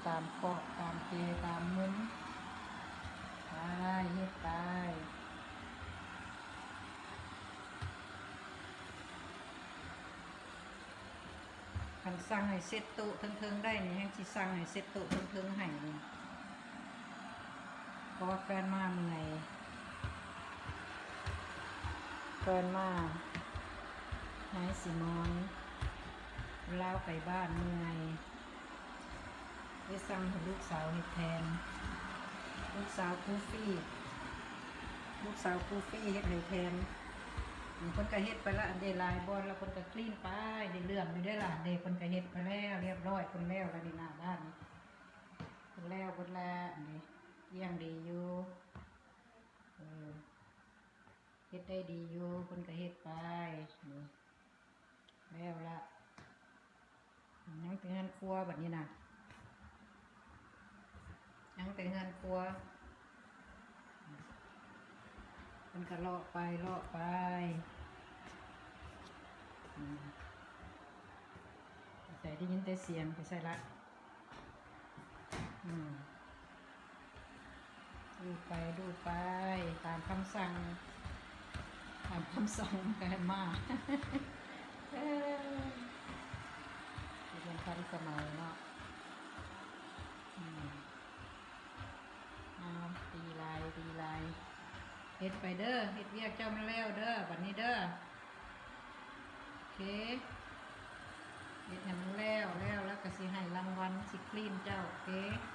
ຕາມເຄາະຕາມເກຕາມມຸມ ໄປເຮັດໄປ. ຄັນສັ່ງໃຫ້ເຊັດໂຕະເທິງໆໄດ້ນີ້ ແຮ່ງຊິສັ່ງໃຫ້ເຊັດໂຕະເທິງໆໃຫ້ນີ້ ເພາະວ່າແຟນມາເມື່ອຍ ແຟນມາຫາຍສະໝອງ ລາວໄປບ້ານເມື່ອຍ. ໄດ້ສັ່ງໃຫ້ລູກສາວເຮັດແທນ ລູກສາວຄູຟີ ລູກສາວຄູຟີເຮັດໃຫ້ແທນ. ເພິ່ນກະເຮັດໄປລະ ອັນເດຫຼາຍບ່ອນລະ ເພິ່ນກະຄລີນໄປ ໄດ້ເລື່ອມຢູ່ເດ້ລະ ເດ ເພິ່ນກະເຮັດໄປແລ້ວ ລຽບຮ້ອຍ ເພິ່ນແລ້ວລະນີ້ ໜ້າບ້ານນີ້ ເພິ່ນແລ້ວເບິດລະ ອັນນີ້ ລ້ຽງດີຢູ່ ເອີ ເຮັດໄດ້ດີຢູ່ ເພິ່ນກະເຮັດໄປ ນີ້ ແລ້ວລະ ຍັງແຕ່ເຮືອນຄົວບັດນີ້ນະ ຍັງແຕ່ເຮືອນຄົວ ເພິ່ນກະເລາະໄປເລາະໄປ ອືມ ໄປໃສ ໄດ້ຍິນແຕ່ສຽງ ໄປໃສລະ ອືມ ດູໄປດູໄປ ຕາມຄຳສັ່ງ ຕາມຄຳສັ່ງກະໃຫ້ມາ ເອີ ເປັນຈັ່ງທັນສະໄໝເນາະ ອືມ ເອົາ ດີຫຼາຍ ດີຫຼາຍ ເຮັດໄປເດີ ເຮັດວຽກເຈົ້າມັນແລ້ວເດີ ບັດນີ້ເດີ ໂອເຄ ເຮັດໃຫ້ມັນແລ້ວ ແລ້ວລະກະຊິໃຫ້ລາງວັນ ຊິຄລີນເຈົ້າ ໂອເຄ.